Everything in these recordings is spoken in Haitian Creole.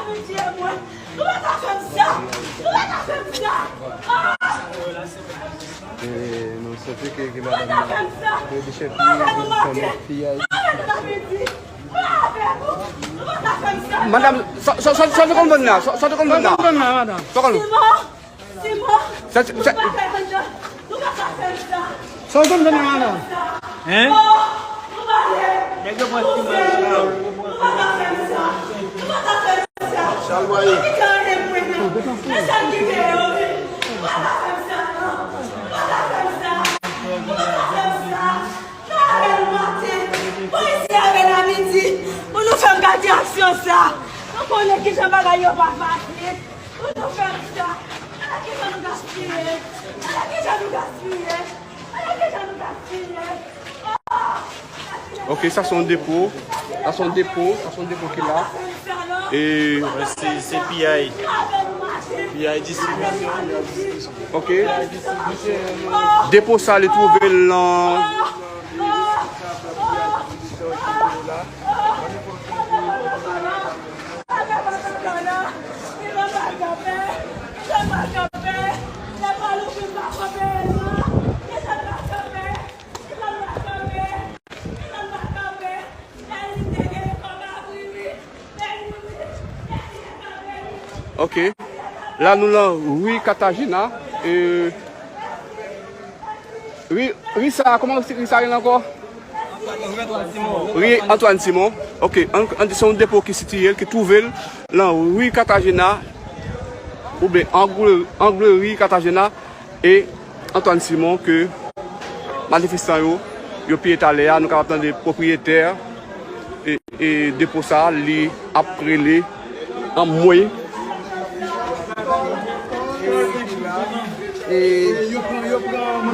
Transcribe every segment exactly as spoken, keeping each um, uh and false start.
Pitié, mwen. Nou pa ka fè m sa. Nou pa ka fè m sa. Ah! E nou santi ke, ke madanm nan, ke dechepiye, nou fè yon piyay. Madanm, sa, sa, sa, sa te konn vann la? Sa, sa te konn vann la? Sa te konn vann la, madanm? Sa konn... Simon! Simon! Sa, sa, nou pa ka fè m sa. Nou pa ka fè m sa. Sa te konn vann la, madanm? Hein? Nèg yo pran Simon. Chalwaye. Pou nou fè m gade aksyon sa. Nou konnen kijan bagay yo pa fasil. Pou nou fè m sa. Ala kijan nou gaspiye. Ala kijan nou gaspiye. Ala kijan nou gaspiye. Oh! Ok, sa se yon depo. Sa se yon depo. Sa se yon depo ki la. E se, se piyay. Piyay distribisyon. Ok. Depo sa, li twouve l nan... Ok. La, nou lan ri Katajina. E, ri, ri sa, kòman ri sa rele ankò? Ri Antoine Simon. Ok. An, an di se yon depo ki sitiye l, ki twouve l lan ri Katajina, oubyen angle, angle ri Katajina. E Antoine Simon ke manifestan yo, yo piye talè a, nou kapab tande pwopriyetè e, e depo sa, li ap rele anmwe. E yo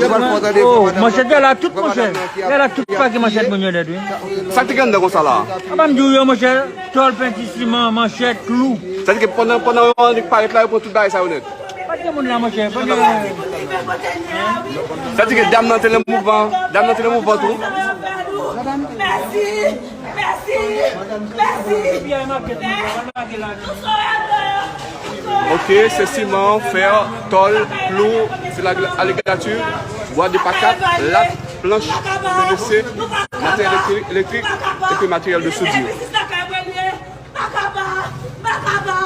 pral fè tande... Oh, manchèt yo la tout, monchè. Yo la tout pake manchèt moun yo nèt, wi. Sa ki te gen anndan konsa la? Apa m di w yo, monchè, tòl, penti, siman, manchèt, klou. Sa di ke pandan, pandan yo annik parèt la, yo pran tout bagay sa yo nèt. Pa t gen moun la, monchè. Pa t gen... Sa di ke dam nan te nan mouvman, dam nan te nan mouvman tou. Mèsi, mèsi, mèsi. Ok, se siman, fè, tòl, klou, se la, aligati, bwa de pakat, lat, planch, P V C, materyèl elektrik, elektrik, epi materyèl de soudure. Makaba! Makaba!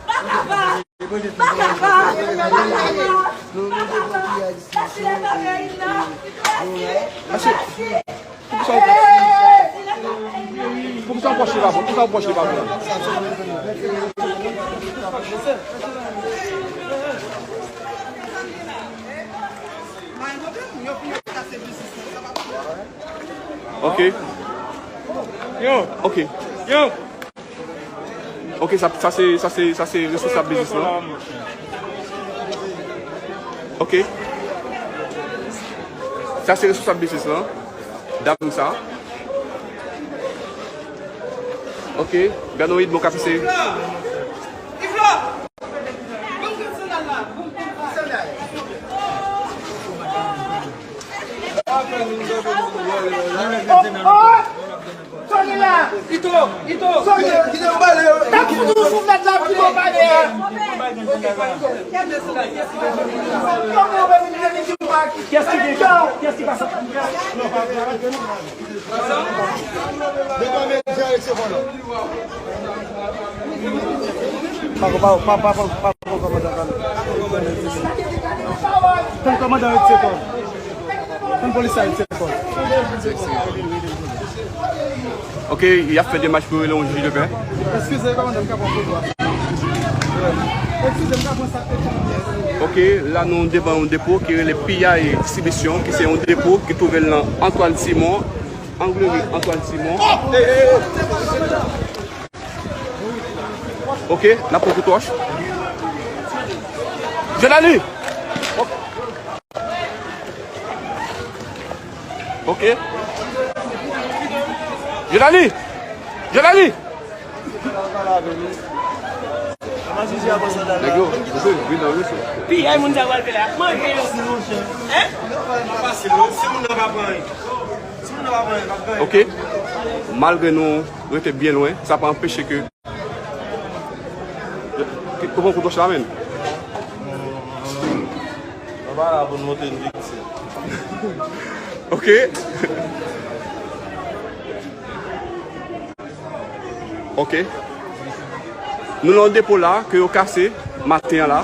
Makaba! Makaba! Makaba! Mèsi, leta peyi m nan! Mèsi! Mèsi! Poukisa w pwòch li pa bon? Poukisa w pwòch li pa bon? Ok. Yo. Ok. Yo. Ok, sa, sa se, sa se, sa se responsab biznis lan. Ok. Sa se responsab biznis lan. Dam sa. Ok. Gad yon id bon ka pise. Tony la! Ito! Ito! Tony! Tony! Tap fout ou sou mèt la pou yo pale a! Kiyès ki gen? Kiyès ki pase? Pa, pa, pa, pa, pa, pa, pa, kòmandan, pa. Tann kòmandan retire kò l. Tann polis la retire kò l. Ok, y ap fè demach pou yo rele yon jij de pè. Eskize, kòmandan, m ka pran foto a. Eskize, m ka pran sa. Ok, la nou devan yon depo ki rele Piyay Distribisyon, ki se yon depo ki twouve l nan Antoine Simon, angle ri Antoine Simon. Ok, n ap pran kout wòch. Jelani! Ok. Jelani! Jelani! Nèg yo, mesye, vin nan mesye. Piyay moun sa pral fè la. Manje yo. Hein? Ok. Malgre nou rete byen lwen, sa pa anpeche ke, Ou pran kout wòch la menm? Nou pa la pou n montre n viktim. Ok. Ok. Nou nan yon depo la ke yo kase maten an la.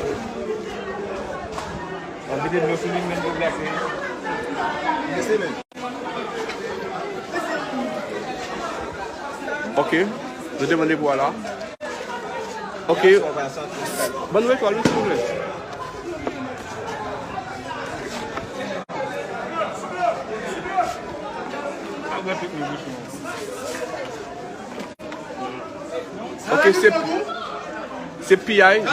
Mwen vide dlo sou li, men dlo glase. Ok. Nou te mande pou a la. Ok. Ban nou etwal, wi, silvouplè. Ok, se, se piyay.